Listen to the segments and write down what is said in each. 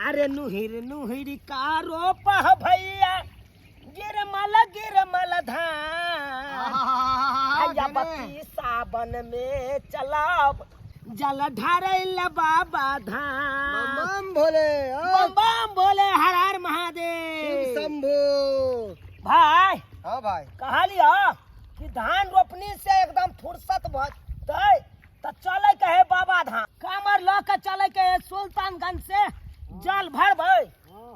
अरे नुहिर नुहिर का रोपह भैया गिरमल गिरमल धान भैया बत्ती सावन में चलाब जल ढारैल बाबा धाम। बम भोले। बम बम भोले, हर हर महादेव, शंभू। भाई। हाँ भाई। कहलियो कि धान रोपनी से एकदम फुर्सत भजतै तऽ चले के है बाबा धाम, कामर लऽ के चले के है, सुल्तानगंज से जल भरबै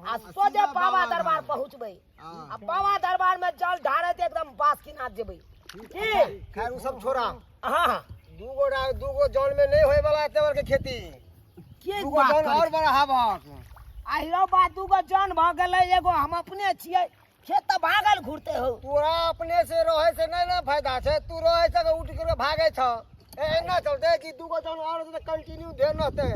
आ सोझे बाबा दरबार पहुँचबै आ बाबा दरबार में जल ढारैत एकदम बासुकीनाथ जेबै की। खैर, उ सब छोड़ा। हाँ। दूगो जौन में नहीं होए वाला एते बड़ के खेती। के दूगो बात जौन करै और बढ़ाबक। आहिरो बा, दूगो जन भऽ गेलै, एगो हम अपने छियै, खेत तऽ भागल घुरते हो। तोरा अपने से रहे से नहीं ना फायदा छै, तू रहे से उठ के भागे छ। एना चलते कि दूगो जौन और कंटिन्यू ध्यान रहते,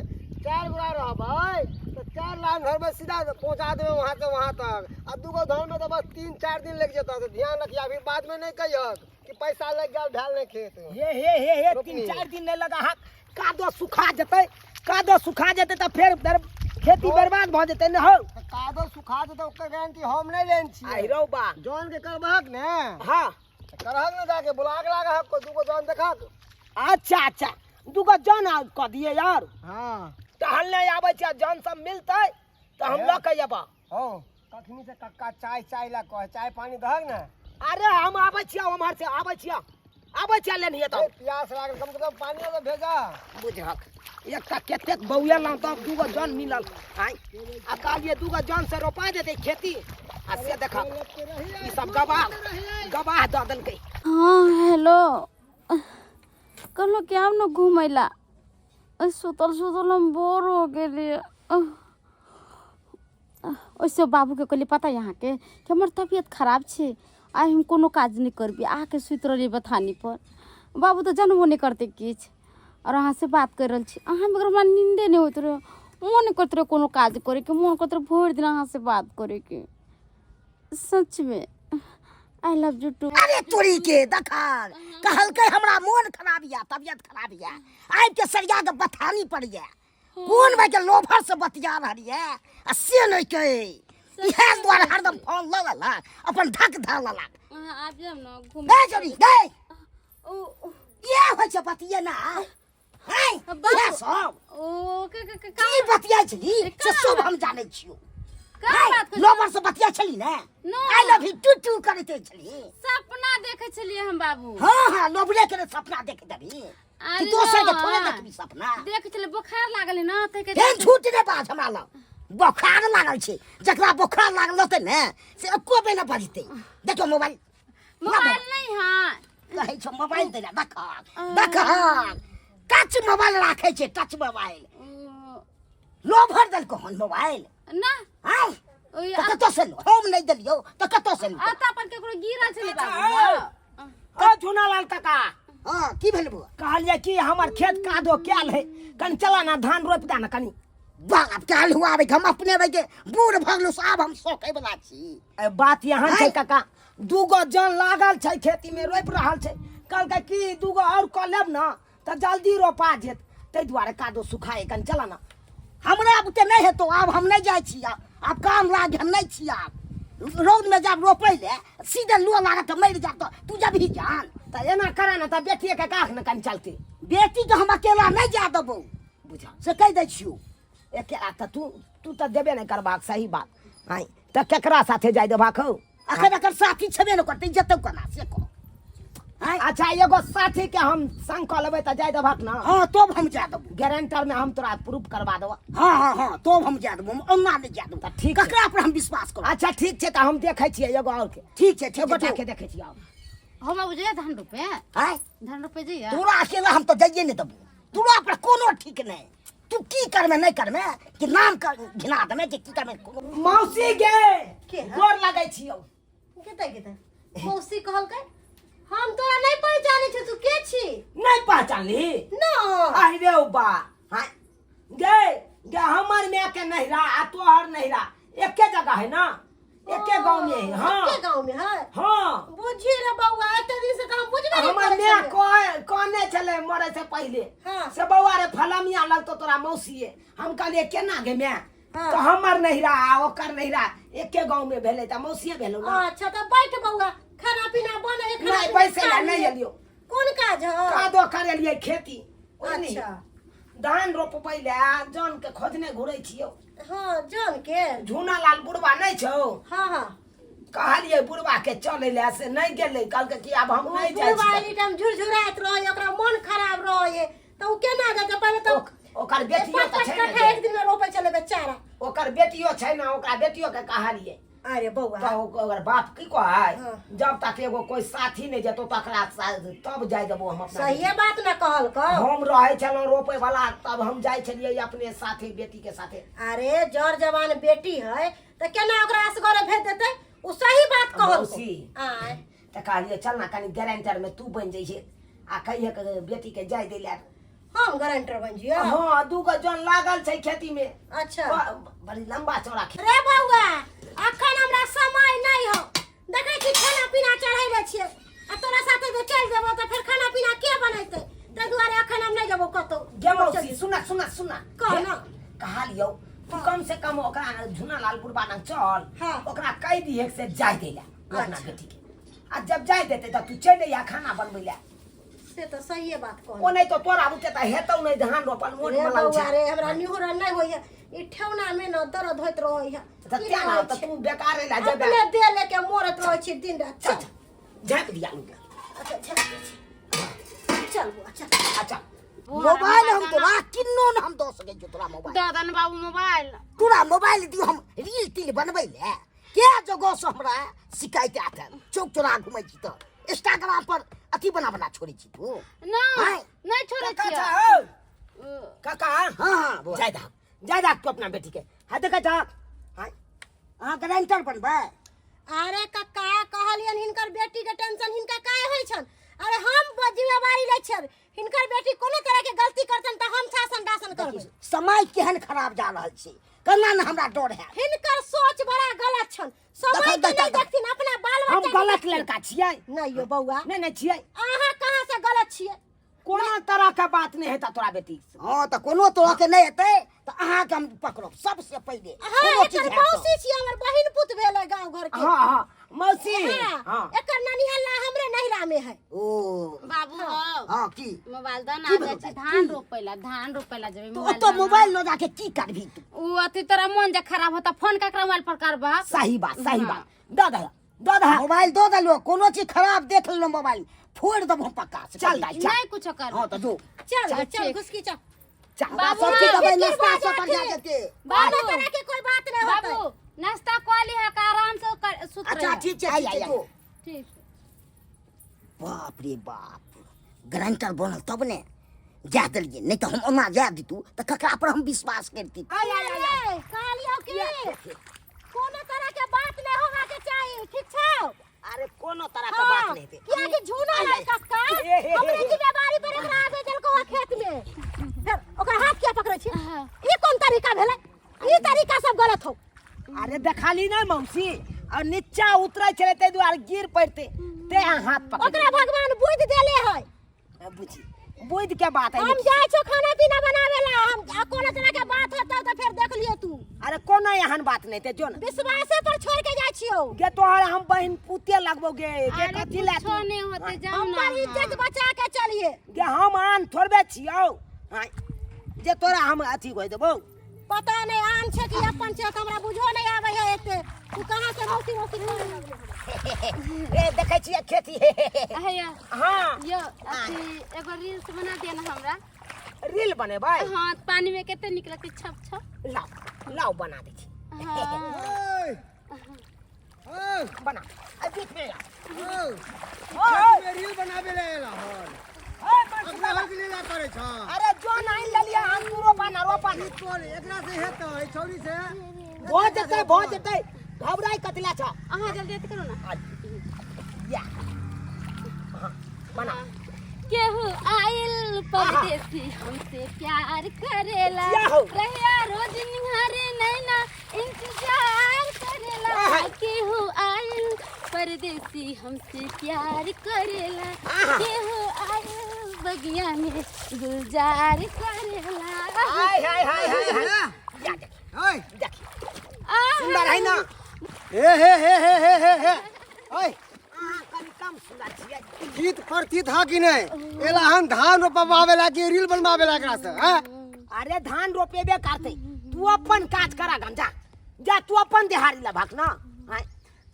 चार गोरा रहबै तो 4 लाइन घर में सीधा पहुंचा देबै वहां से वहां तक, आ दूगो धान में तो बस 3-4 दिन लग जेतौ। तो ध्यान रखिया, फिर बाद में नहीं कहियक कि पैसा लग गेल, भेल नहीं खेत। हे हे हे हे, रोपनी। 3-4 दिन नहीं लगा, हाँ, कादो सुखा जेतै, कादो सुखा जेतै तऽ फेर खेती बर्बाद भऽ जेतै ने हौ। तऽ कादो सुखा जेतै ओकर गारंटी हम नहीं लेने छियै। आहिरो बा। जौन के करबहक ने? हाँ। तऽ करहक ने, जाके बुला के लागहक कोइ दूगो जौन देखहक। अच्छा अच्छा, दूगो जन आ कऽ दियै यार। हाँ। टहलने आबै छै, जन सब मिलतै तऽ हम लऽ के अयबा। हौ, कखनी से कक्का चाय चाय ला कहे, चाय पानी दहक ने। अरे हम आबै छियै, उम्हर से आबै छियै, आबै छियै लेनिये तऽ। ए, प्यास लागल, कम से कम पानी तो भेजा। बुझहक, एकटा कतेक बौएलहुँ तब दूगो जन मिलल आँय, आ कहलियै दूगो जन से रोपा जेतै खेती, आ से देखक ई सब गवाह गवाह दऽ देलकै। हाँ हेलो, कहलहुँ कि आब ने घुमै ला, सुतल सुतल हम बोर हो गेलियै। ओहिसँ बाबूके कहलियै, पता यऽ अहाँके कि हमर तबियत खराब छै, आइ हम कोनो काज नहि करबै, आके सुति रहलियै बथानीपर। बाबू तऽ जानबो नहि करतै किछु, आओर अहाँसँ बात करि रहल छी। अहाँ बगैर हमरा नीन्दे नहि होइत रहै, मोन नहि करैत रहै कोनो काज करैके, मोन करैत रहै भरि दिन अहाँसँ बात करैके। सचमे I love you to. अरे तोरी के, देखल कहलकै हमरा मोन खराब या तबियत खराब या, आबि के सरिया के बथानी पर या, कोन भाई के लोभर से बतिया रहल ये आ से नहीं के, इएह दुआरे हरदम फोन लऽ लेलक, अपन धक धऽ लेलक। अहाँ आबि जायब ने घूम। गए जोड़ी गए। ओ इएह होइ छै बतिये ना हैं, इएह सब। ओ के के के की बतिया छली से सब हम जानै छियौ। का बात करै? लोभर से बतिया छली ने? No. I love you two two करैत छली। सपना देखै छलियै हम बाबू। हाँ हाँ, लोभरे के सपना देख देबी कि अरे दोसर के थोड़े ना। देखबी सपना? देख छलियै, बोखार लागल है ना ताहिके। एहन झूठ नहि बाज, हमरा लग बोखार लागल छै? जकरा बोखार लागल रहतै ने से एको बेर नहि बजतै। देखियौ मोबाइल। मोबाइल नहीं है। कहै छौ मोबाइल दै लए, देख देख, टच मोबाइल राखै छै, टच मोबाइल। ओ, लोभर देलको हन मोबाइल? ना। आय? ओइ तऽ कतऽ से लो? हम नहि देलियौ तऽ कतऽ से लो? आ तऽ अपन केकरो गिरल छलै बाबू। ओ झुनालाल काका। हाँ, की भेल बौआ? कहलियै कि हमर खेत कादो कयल है, कनि चला ना, धान रोपि दे ना कनि। बाप, काल्हि हुआ आबै, हम अपने भाई के बूढ़ भऽ गेलहुँ, आब हम सकै वाला छी। ए, बात यहाँ छै काका, दूगो जन लागल छै खेती में, रोपि रहल छै, कहलकै कि दूगो और कऽ लेब ना तऽ जल्दी रोपा जेत, ताहि दुआरे कादो सुखाए, कनि चला ना। हमरा बुते नहि हेतौ, आब हम नहि जाइ छी, आब आब काम लाग, हम नहि छी। आब रौद में जाब रोपै ले, सीधे लुआ लागत तऽ मरि जाब, तऽ तू जबही जान। तऽ एना करा ने, तऽ बेटिए के काख ने कनि चलते। बेटी के हम अकेला नहि जा देबौ, बुझा से कहि दै छियौ। अकेला तऽ तू तू तऽ देबे नहि करबाक, सही बात आँय, तऽ केकरा साथे जाय देबाक हौ? अखन एकर साथी छेबे नहि करतै, जेतौ केना से कह आँय? अच्छा, एगो साथी के हम संग कऽ लेबै तऽ जाय देबहक ना? हाँ, तब हम जा देबौ, गारंटर में हम तोरा प्रूफ करवा देबौ। हाँ हाँ हाँ, तब हम जा देबौ, हम ओना नहि जा देबौ। तऽ ठीक छै। ककरा पर हम विश्वास करब? अच्छा ठीक छै, तऽ हम देखै छियै एगो और के। ठीक छै, ठीक छै, गोटा के देखै छियै। हम बाबू जइया धान रोपे? आँय? धान रोपे जइया? तोरा अकेला हम तऽ जाइए नहि देबौ, तोरा पर कोनो ठीक नहि, तू की करमे नहि करमे, कि नाम कर घिना देमे, कि की करमे कोनो। मौसी गे। के है? गोर लगै छियौ। केते केते मौसी कहलकै, हम तोरा नहीं पहचानै छी, तू के छी? नहि पहचानली? ना। आहि रे बा, हाँ गे गे, हमर माय के नहिरा आ तोहर नहिरा एके जगह है ना, एके गांव में है। हाँ। एके गांव में है? हाँ। बुझी रे बौआ, एते दिन से तऽ हम बुझबे नहीं हमर करै माय छलियै। कहने छलै मरे से पहिले, हाँ। से बौआ रे, फलमिया लगतो तोरा मौसीए। हम कहलियै केना गे माय? हाँ। तऽ हमर नैहरा आ ओकर नैहरा एके गाँव में भेलै तऽ मौसिए भेलौ ना। अच्छा तऽ बैठ बौआ, खाना पीना बने है, खाना नहि पीना बैसै खा लए नहि लिअ। एलियौ। कोन काज हौ? कादो करेलियै खेती, बुझली? अच्छा। धान रोपबै लए जन के खोजने घुरै छियौ। हाँ, जन के? झूना लाल बुढ़वा नहि छौ? हाँ हाँ। कहलियै बुढ़वा के चलै लए, से नहि गेलै, कहलकै कि आब हम नहि जाइ बुढ़वा छी। एनी टाइम झुरझुराइत रहै, ओकरा मन खराब रहै, तऽ ओ केना जेतै? पहिले तऽ ओकर बेटियो पाँच तऽ पाँच छै ने कट्ठा एक दिन में रोपै छलै बेचारा। ओकर बेटियो छै ने, ओकरा बेटियो के कहलियै। अरे बौआ। तऽ ओकर बाप की कहै? हाँ। जब तक एगो कोई साथी नहि जेतौ तकरा तब जाय देबो हम अपना। सहिए बात ने कहलकौ। हम रहै छलहुँ रोपै वाला, तब हम जाइ छलियै अपने साथे, बेटी के साथे। अरे जर जवान बेटी है तऽ केना ओकरा असगरे भेज देतै? ओ सही बात कहलकौ। मौसी। आँय। तऽ कहलियै चल ना कनि गारंटर में तू बनि जइहे आ कहिए के बेटी के जाय दै लए। हम गारंटर बन जियो? हाँ, दू गो जन लागल छै खेती में। अच्छा। बड़ी लंबा चौड़ा खेत। रे बौआ, अखन हमरा समय नहीं हो, देखै छी खाना पीना चढ़ैले छियै, आ तोरा साथे जे चलि जेबो तऽ फेर खाना पीना के बनेतै? ताहि दुआरे अखन हम नहि जेबो कतौ। गे मौसी, सुना सुना सुना। कह ना। कहलियौ तू कम से कम ओकरा झुना लाल बुढ़बा लग चल। हाँ। ओकरा कहि दिहे से जाय दै लए अपना अच्छा। बेटी के, आ जब जाय देतै तऽ तू चलि अइहा खाना बनबै लए। से तऽ सहिए बात कहल। ओ नहि तऽ तोरा बुते तऽ हेतौ नहि धान रोपल, मोट रे मलंग बौआ छै। रे, हमरा निहुरल नहि होइए, ई ठेहुना में न दर्द होइत रहैए। तऽ की तें ना कहै तऽ छी? तू बेकारे लए जेबे। अपने देह लेके मरैत रहै छी दिन रात। चल चल। चल, झाँपि दिया आलू के। अच्छा, झाँपि दै छी। चल बौआ, चल। अच्छा। मोबाइल हम तोरा किन्नो न हम दऽ सकै छियौ तोरा मोबाइल। दऽ दन बाबू मोबाइल। तोरा मोबाइल दियौ हम रील तील बनबै लए? के जगह से हमरा शिकायत आयत है, चौक चौरा घुमै छी तऽ इंस्टाग्राम पर अथी बना बना छोड़ै छी तू। नहि। आँय। नहि छोड़ै काका छियै। छौ। काका। हाँ हाँ बौआ। जाय दा, जाय दा तू अपना बेटी के। हाँ देखै छह? हाँ। अहाँ गारंटर बनबै? अरे कक्का, कहलियन हिनकर बेटी के टेंशन हिनका काहे होइ छन? अरे हम जिम्मेवारी लै छियन, हिनकर बेटी कोनो तरह के गलती करतन तऽ हम शासन दासन करबै। समय केहन खराब जा रहल छै, केना ने हमरा डर है। हिनकर सोच बड़ा गलत छन। समय देखो, के देखो, नहीं देखो। देखथिन, अपना बाल हम बच्चा के गलत देखथिन। लड़का छियै? नहीं यो बौआ। नहीं नहीं छियै। अहाँ कहाँ से गलत छियै? कोनो तरह के बात नहीं हेता तोरा बेटी से। हाँ, तऽ कोनो तरह के नहीं हेतै तऽ अहाँके हम पकड़ब सबसे पहिले। हाँ, कोनो चीज एकर हैत तऽ। मौसी छी, हमर बहिन पुत भेल है गांव घर के। हाँ हाँ मौसी। हाँ, हाँ। एकर ननिहाल हमरे नहिरा में है। ओ बाबू हौ। हाँ, की? मोबाइल दऽ ना, की जाइ भेल? छी धान रोपै ला, धान रोपै ला जेबै। तो मोबाइल ओतऽ दऽ ना। मोबाइल लऽ जाके की करबही तू? उ अथी तोरा मोन जे खराब होता, फोन ककरा मोबाइल पर करबह? सही बात, सही हाँ। बात। दऽ दह, दऽ दह। मोबाइल दऽ देलियौ, कोनो चीज खराब देख लेलहुँ मोबाइल फोड़ि देबौ हम पक्का से। चल दाइ, चल। नहीं कुछो कर। हाँ तऽ जो। चल चल, चल। ठीक। घुसकी चल। चल। बाबू, सब चीज देबै, फिकिर नाश्ता भऽ सब पर जा जाके। जेतै। बाबू। कोनो तरह के कोई बात नहीं होतै। बाबू, नाश्ता कऽ लिह के आराम से सुत अच्छा रहिह। ठीक छै, आइ, ठीक छै, आइ, आइ। जो। ठीक। बाप रे बाप, गारंटर बनल तब ने जा देलियै, नहीं तऽ हम ओना जा दितू तऽ ककरा पर हम विश्वास करती? आइ, आइ, आइ, आइ। ए, कहलियौ कि कोनो तरह के बात नहीं होवा के चाही, ठीक छौ? अरे कोनो तरह के बात नहीं हेतै। किया कि झूना आइ, है आइ। कक्का, हे, हे, हे, हमरे हे। जिम्मेवारी पर एकरा आबे देलको आ खेत में, फिर ओकरा हाथ किया पकड़ै छी? हाँ। ई कोन तरीका भेलै? ई तरीका सब गलत हो। अरे देखाली ना मौसी, और नीचा उतरै छलै ताहि दुआरे गिर पड़ते ते हाथ पकड़। ओकरा भगवान बुद्धि देले है। बुझी बुद्धि के बात है। हम जाइ छौ खाना पीना बनावे ला, हम आ कोनो तरह के बात होतौ तऽ फेर देख लियो तू। अरे कोनो एहन बात नहीं ते, जो ना। विश्वासे पर छोड़ के जाइ छियौ। गे तोहर हम बहिन पुते लगबौ गे, गे अरे कथी ला कुछो तू? नहीं होते, जाओ ना। हमर इज्जत बचा के चलिए। गे हम आन थोड़बे छियौ, आँय, जे तोरा हम अथी कहि देबौ। पता नहीं आन छै कि अपन छै, तऽ हमरा बुझो नहीं आबै है एते। तू कहाँ से मौसी मौसी करे लगले हमरा? ए देखै छियै खेती। हे हे हे। हैया। हाँ। यो अथी एगो रील्स बना दिया ना हमरा। रील बनेबै? हाँ, पानी में कते निक लगतै, छप छप। लाओ लाओ, बना दै छी। हाँ। बना, आ बीच में ला। ओ रील बनाबे ले एला हन? ओए, बस। अपना हक लीला करे छ। अरे जो नहीं लेलियै हम, तू रोपा ना, रोपा ना। ई तोर एकरा से हेतै, ई छौरी से भऽ जेतै, भऽ जेतै, घबराइ कथी ला छ? अहाँ जल्दी अथी करू ना। या हाँ, बना। केहू आइल परदेसी हमसे प्यार करेला, या हो। रहिया रोज निहारे नैना इंतजार करेला। आहा। केहू आइल परदेसी हमसे प्यार करेला, आहा। केहू आइल बगिया में गुलजार करेला। हाय हाय हाय हाय हाय, या देख। ओए। देख। आइ ना। हे हे हे हे हे हे हे ओए, अहाँ कनि कम सुंदर छियै। गीत प्रतीत हा कि नहीं? एला हम धान रोपवावे ला कि रील बनवावे ला एकरा से हैं? अरे धान रोपेबे करते, तू अपन काज करा गन, जा जा तू अपन देहारी ला भाग ना। आय।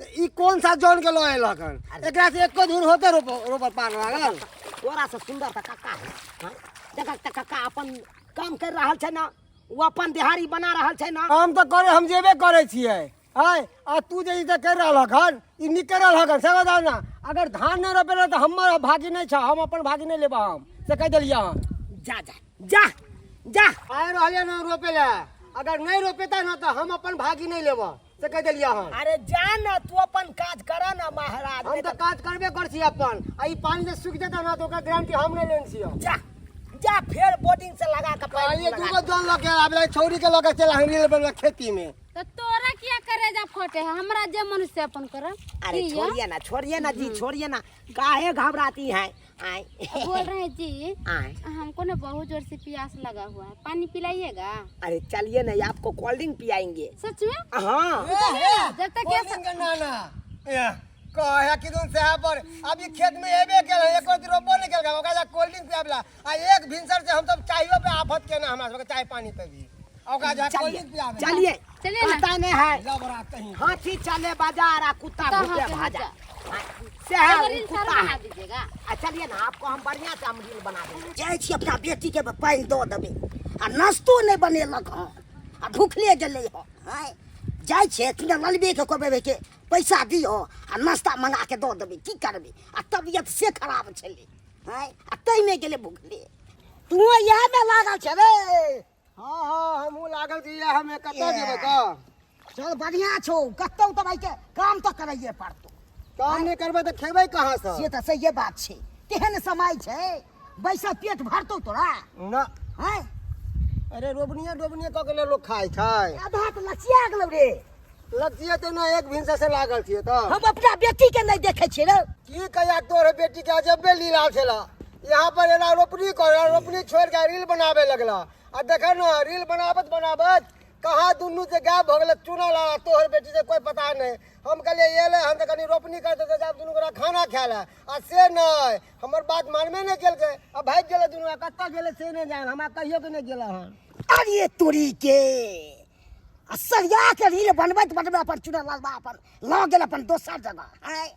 तो ई कौन सा जौन के लय लगन? एकरा से एको धूर होते रोप रोपल पार लागल। तोरा से सुंदर त कक्का है। हाँ? देखक त कक्का अपन काम कर रहल छै ना, ओ अपन देहारी बना रहल छै ना। काम तो करे हम जेबे करे छियै। आय, आ तू जे ई जे कर रहल हन, ई नीक कर रहल हन, से बताउ ना। अगर धान नहीं रोपेला तो हमर भागी नहीं छ, हम अपन भागी नहीं लेबा हम, से कह देलियै हन। जा जा जा जा। आय रहलियै ना रोपेला, अगर नहीं रोपेता ना तो हम अपन भागी नहीं लेबा, से कह देलियै हन। अरे जा ना तू अपन काज कर ना महाराज। हम तो काज करबे कर छी अपन, आ ई पानी जे सूख जेता ना तो ओकर गारंटी हम नहीं लेने छियै। जा जा फेर बोर्डिंग से लगा के पानी कहलियै लगा दूगो जन लऽ के आबे छौरी के लऽ के चल हम रील बनबे खेती में। तो तोरा किया करेजा फटे है? हमरा जे मन से अपन करब। अरे की यो? छोड़िए ना, छोड़िए ना जी, छोड़िए ना, काहे घबराती हैं? आए। बोल रहे हैं जी, आए। हमको ना बहुत जोर से प्यास लगा हुआ है, पानी पिलाइएगा? अरे चलिए ना, आपको कोल्ड ड्रिंक पियाएंगे। सच में? हाँ। जब तक कोल्ड ड्रिंक के ना ना। ए, कहे कि दुन से पर अभी खेत में एबे केल है, एको दिन रोपबो नहीं केलकै, ओकरा जा कोल्ड ड्रिंक पियाबला। आ एक भिनसर से हम सब चाइयो पे आफत के ना, हमरा सबके चाय पानी पे भी। आ ओकरा जा कोल्ड चलिए ड्रिंक पियाबे। चलिए। चलिए ना। पता नहीं है। लबरा कहीं। हाथी चले बाजार आ कुत्ता कुत्ता भूखे हाथे भाजा। भाजा। हाँ, से है, अगर वो रील कुत्ता सारा बना है। दीजिएगा। आ चलिए ना, आपको हम बढ़िया से हम रील बना देंगे। जाइ छी अपना बेटी के पानि दऽ देबै, आ नाश्तो नहि बनेलक हँ, आ भूखले गेलै हँ। आँय, जाइ छियै तू ललबे के कहबै के पैसा दियौ आ नाश्ता मंगा के दऽ देबै। की करबै, आ तबियत से खराब छलै। आँय, आ ताहिमे गेलै भूखले। तू इएहमे लागल छै रे? हाँ हाँ, हमहूँ लागल छी इएह में। कतऽ जेबै तऽ? चल बढ़िया छौ, कतौ तऽ भाई के काम तऽ करैए पड़तौ। काम नहि करबै तऽ खेबै कहाँ से? से तऽ सहिए बात छै, तेहन समय छै, बैसल पेट भरतौ तोरा? ना। आँय? अरे रोपनिए डोबनिए कऽ के ने लोक खाइ छै। आधा तऽ लचिया गेलौ रे। लचिया तऽ ना, एक भिनसर से लागल छियै तऽ। हम अपना बेटी के नहि देखै छियै रे। की कहिया तोहर बेटी के अजबे लीला छला। यहाँ पर एना रोपनी कर, रोपनी छोड़ के रील बनाबे लगला। आ देख न, रील बनाबत बनाबत कहाँ दुनू से गायब भऽ गेलै चुना लाला तोहर बेटी से, कोई पता नहीं। हम कहलियै एलै हम तऽ कनि रोपनी करते तऽ जाब दुनू गोरा खाना खाय लए, आ से नहि, हमर बात मानबे नहि केलकै आ भागि गेलै दुनू। आ कतऽ गेलै से नहि जान, हमरा कहियो के नहि गेलै हन। अरे तोरी के, आ सरिया के रील बनबैत बनबैत अपन चुना लालबा अपन लऽ गेल अपन दोसर जगह। आँय,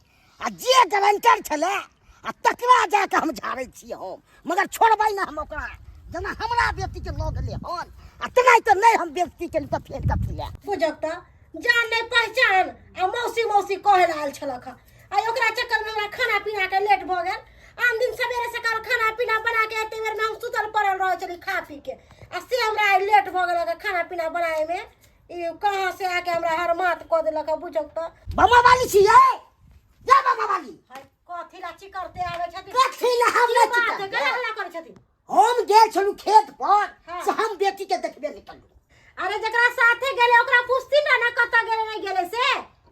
आ जे गारंटर छलै आ तकरा जाके हम झाड़ै छियै हम, मगर छोड़बै ने हम ओकरा। जेना हमरा बेटीके लऽ गेलै हन आ तेना तऽ नहि हम बेटी केली तऽ फेर कथी लए? बुझक तऽ जान नहि पहचान आ मौसी मौसी कहै लए आयल छलक हँ। आ ओकरा चक्करमे हमरा खाना पीना के लेट भऽ गेल। आन दिन सवेरे सकाल खाना पीना बना के एते बेरमे हम सुतल पड़ल रहै छली खा पी के, आ से हमरा आइ लेट भऽ गेल खाना पीना बनाएमे। ई कहाँ से आके हमरा हरमात कऽ देलक हँ, बुझक तऽ। बमा वाली छियै जा बमा वाली। हाय, कथी ला चिकरते आबै छथिन? कथी ला हम नहि की बात है? चिकरबै? कला हल्ला करै छथिन? हम गेल छलहुँ खेत पर, हाँ। से हम बेटी के देखबे नहि केलहुँ। अरे जकरा साथे गेले ओकरा पूछती ना ना कतऽ गेले नहि गेले से।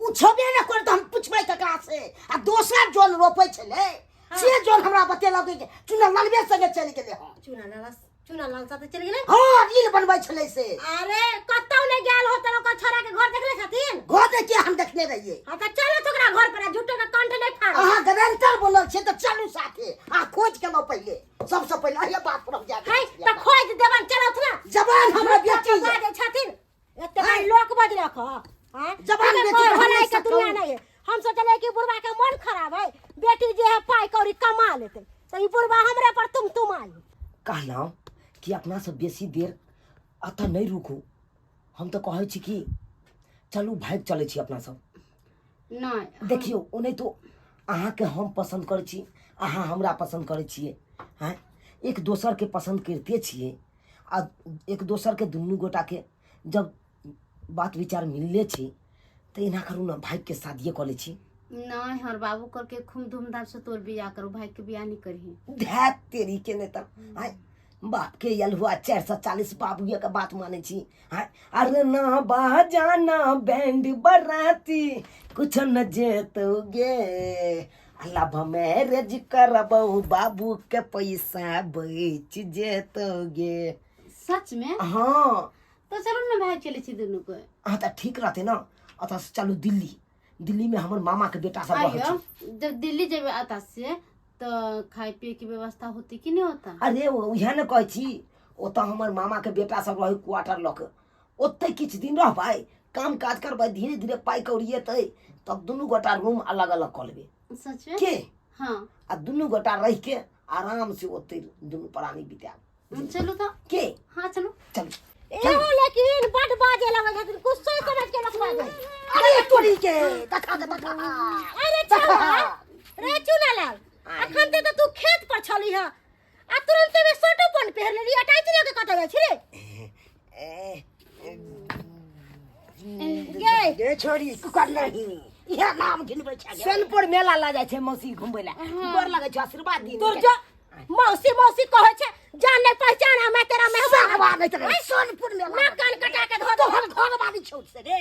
ओ छबे नहि करे तऽ हम पुछबै ककरा से? आ दोसर जन रोपै छलै से जन हमरा बतेलक कि चुना ललबे संगे चलि गेलै हँ। चुना लाल, चुना लाल साथे चलि गेलै? हाँ, रील बनबै छलै से। अरे कतौ नहि गेल होतै, ओकर छोरा के घर देखले छथिन? घर देखिए हम देखने रहियै। हाँ तऽ चलो तो ओकरा घर पर, आ झूठो के कंठ नहि फाड़ो। अहाँ गारंटर बनल छियै तऽ चलू साथे, अहाँ खोज के लाउ पहिले, सबसे पहिले अहिए बात पर हम जाके। है तऽ खोज देबन, चलत ना। जबान हमरा बेटी बाजै छथिन एते बड़ी लोक बजलक हँ। हाँ? जबान एते बेटी के हम भलाई नहि के दुनिया सकब। नहीं है। हम सोचले कि बुढ़वा के मन खराब है, बेटी जे है पाई कौड़ी कमा लेते, तो ई बुढ़वा हमरे पर तुम तुम आई। कहलहुँ कि अपना सब बेसी देर एतऽ नहि रुकू, हम तऽ कहै छी कि चलू भागि चलै छी अपना सब। नहि। देखियौ, ओनाहितो अहाँके हम पसन्द करै छी, अहाँ हमरा पसन्द करै छियै। आँय, एक दोसरके पसन्द करिते छियै, आ एक दोसरके दुनू गोटाके जब बात विचार मिलले छी तऽ एना करू ने, भागिके शादिये कऽ लै छी। नहीं, हमर बाबू करके खूब धूमधाम से तोर बियाह करू, भाई के बियाह नहीं करही। धैत तेरी के नहि तऽ। आँय, बाप के अलहुआ 440 बाबुए के बात मानै छी। आँय, अरे ना बाजाना बैंड बराती कुछ न जेतौगे, लव मैरिज करबौ बाबू के पैसा बच जेतौगे। सच में? हाँ। तो चलो ना भाई, चले छी दुनू को। हाँ तऽ ठीक रहतै ना। एतऽ से चलू दिल्ली। दिल्ली में हमर मामा के बेटा सब रहै आइयो छै। जब दिल्ली जेबे आता से तो खाए पिए के व्यवस्था होती कि नहीं होता? अरे उएह ने कहै छी, ओतऽ हमर मामा के बेटा सब रहै क्वार्टर लऽ के, ओतै किछु दिन रहबै, काम काज करबै, धीरे धीरे पाइ कौड़ी एतै तब दुनू गोटा रूम अलग अलग कऽ लेबै। सच में? के? हाँ। आ दुनू गोटा रहि के आराम से ओतै दुनू प्राणी बितायब। चलू तो। के? हाँ चलू। चलू। एहो लेकिन बड बाजे लगै छथिन, कुछ सोच समझ के लोक बाजे। अरे तोरी के देखा के देखा। अरे छौड़ा रे चुनालाल, अखन ते तू खेत पर छली ह आ तुरंत में शर्टो पैंट पहिर लेली, अटैची लऽ के कतऽ जाइ छी रे? गे गे छोरी कुकर नहीं, इहे नाम गिनबै छै। सोनपुर मेला लऽ जाइ छै मौसी घुमबै लए, गोर लगै छै, आशीर्वाद दी। तोर जो मौसी मौसी कहै छै, जान नहीं पहचान मैं तेरा मेहमान। साहब आ गई सोनपुर मेला। ना कान कटा के धो। तोहर घर वाली छौ से रे,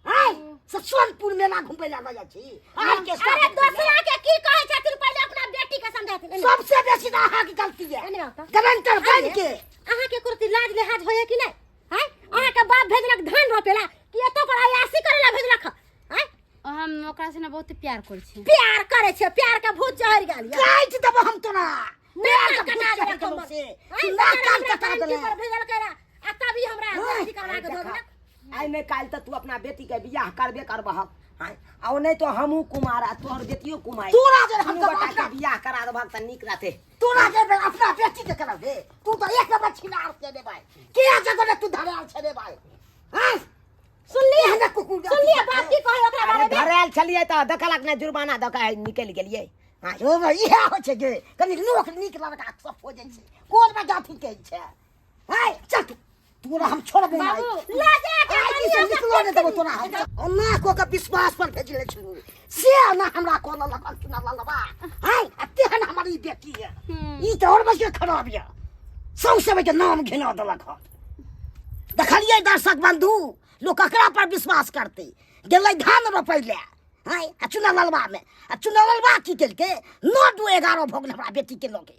आय से सोनपुर मेला घुमबै लए लऽ जाइ छी आर के। अरे दोसरा के की कहै छथिन, पहिले अपना बेटी के समझाथिन। सबसे बेसी तऽ अहाँके गलती है एने आउ तऽ। गारंटर बन के। अहाँ के कुर्ती लाज लिहाज होइए कि नहीं? हैं, अहाँ के बाप भेजलक धान रोपेला कि एतो पर अयासी करेला भेजलक? हैं, हम ओकरा से ना बहुत प्यार करै छी। प्यार करे छै, प्यार के भूत चढ़ गेल ये। काटि देबो हम तोरा। प्यार प्यार के के कटा भूत देलक चढ़ि गेलौ हमर। से। हैं, तू नाक कान हमरा कटा टांकी देले। पर भेजलकै रहे आ तभी हमरा हैं, अथी करवा के धो देलक। आइ नहि काल्हि तऽ तू अपना बेटी के बियाह करबे करबहक। हाँ, आ ओ नहि तो हमहूँ कुमार आ तोहर बेटियो कुमार, तोरा जे हम दुनू गोटा के बियाह करा देबहक तऽ नीक रहतै। तोरा जे अपना बेटी के करब रे, तू तऽ एक नंबर छिनार छै रे भाई, के जगह ने तू धराल छै रे भाई। हैं, सुनलियै? एहने कुकुर सुनलियै बाप की कहै ओकरा अरे बारे में? धरायल छलियै तऽ देखलक नहि, जुर्माना दऽ कऽ निकलि गेलियै। हाँ, ओ भाई, इएह होइ छै गे, कनि लोक नीक लड़का सब खोजै छै, कोन में जाति के छै। हैं, चल तू, तोरा हम छोड़बो नहि। बाबू। लऽ जा के आइ बढ़िया से से निकलो नहि देबो तोरा हम। ओना कऽ के विश्वास पर भेजले छलू से ना हमरा कऽ लेलक चुना ललबा। हैं, आ तेहन हमर ई बेटी है, ई तऽ आओर बेसी खराब यऽ, सौंसे के नाम घिना देलक हन। देखलियै दर्शक बंधु, लोक ककरा पर विश्वास करतै? गेलै धान रोपै लए, हैं, आ चुना ललबामे, आ चुना ललबा की केलकै? 9 2 11 भऽ गेलै, हमरा बेटीके लऽ के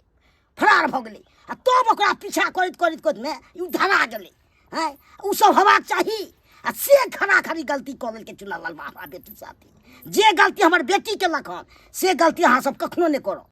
फरार भऽ गेलै आ तब ओकरा पीछा करैत करैत करैतमे ई धरा गेलै। हैं, ओ सब हेबाक चाही आ से खड़ा खड़ी गलती कऽ लेलकै चुना ललबा हमरा बेटी साथे। जे गलती हमर बेटी केलक हन से गलती अहाँ सब कखनो नहि करब।